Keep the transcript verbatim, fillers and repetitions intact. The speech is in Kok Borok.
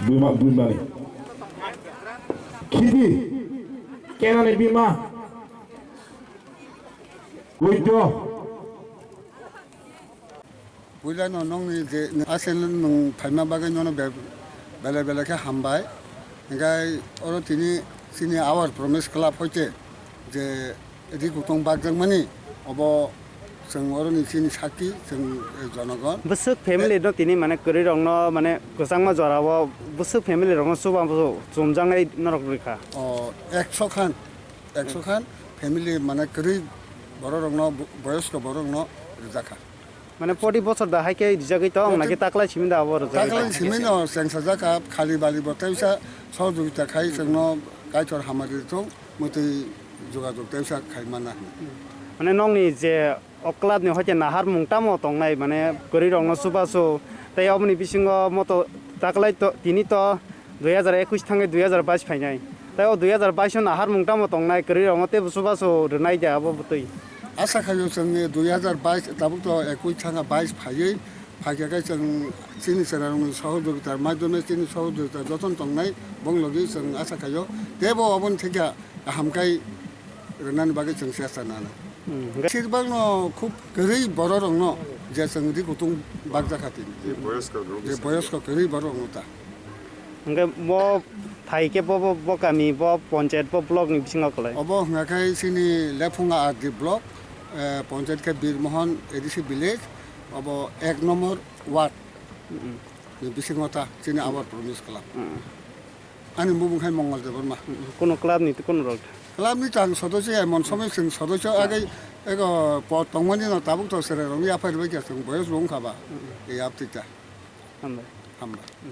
Bima, bima ni. Khidi. Kena ni bima. Withdraw. Puila no nongni je aswk nwng phaima bagwi nono be-, belai belai khe hambai. Hinkhe oro tini chini our promise club hoite je ri kutung bakjakmani obo chwng oroni chini sakki chwng jonogon. Bwswk family no tini mane kwrwi rokno mane kwchangma jora o bwswk family rokno chuba chumjaknai norok rwkha. O ekso khan, ekso khan family mane kwrwi borok rokno bo-, boyosko borok rokno rwjakha. Mane forty bochor da hai khe rijagwi tong, naki taklai simi da abo rwjagwi tong? Taklai simi no chengsa jakha, khali bali bo tei sa sohojogita khai chwngno Kaitor hamari tong, mwtwi jogajog tei sa khai mana. Mane nokni je o club ni hoite nahar mung tamo tongnai, mane kwrwi rokno chubachu tei oboni bisingo moto taklai to, tini to dui hazar ekush thangwi dui hazar bais phainai. Tei o dui hazar bais o naharmung tamo tongnai, kwrwi rokno teibo chubachu rwnai de abo bwtwi. Asa khaio chwngni dui hazar bais tabuk to ekush thanga bais phaiwi phaikha khe chwng chini chwrairokni sohojogita maidome chini sohojogita jotono tongnai bong logi chwng asa khaio. Teibo oboni thekya kaham khai rwnani bagwi chwng chesta nana. Hmm. Sirbakno khub kwrwi bororokno je chwng ri kutung bakjakha tini. Je boyosko rok je boyosko kwrwi bororokno ta. Hwnkhe bo thai khe bo, bo, bo kami, bo ponchayat, bo block ni bisingo kwlai? Obo hwnkha khe chini Lephunga R D block, eh, ponchayat khe Birmohon A D C village, obo ek number ward. Hmm. Ni bisingo ta chini our promise club. Hmm. Ani bumung khai Mongol Debbarma. Hmm. Kuno club ni kuno rok? Club ni tang sodosyo emon somoi chwng sodosyo agei ego po tongmani no tabuk to sere rok ya phai rwbaikha chwng boyos bo wngkha ba. Hmm. Ei aptwi ta. Hambai. Hambai.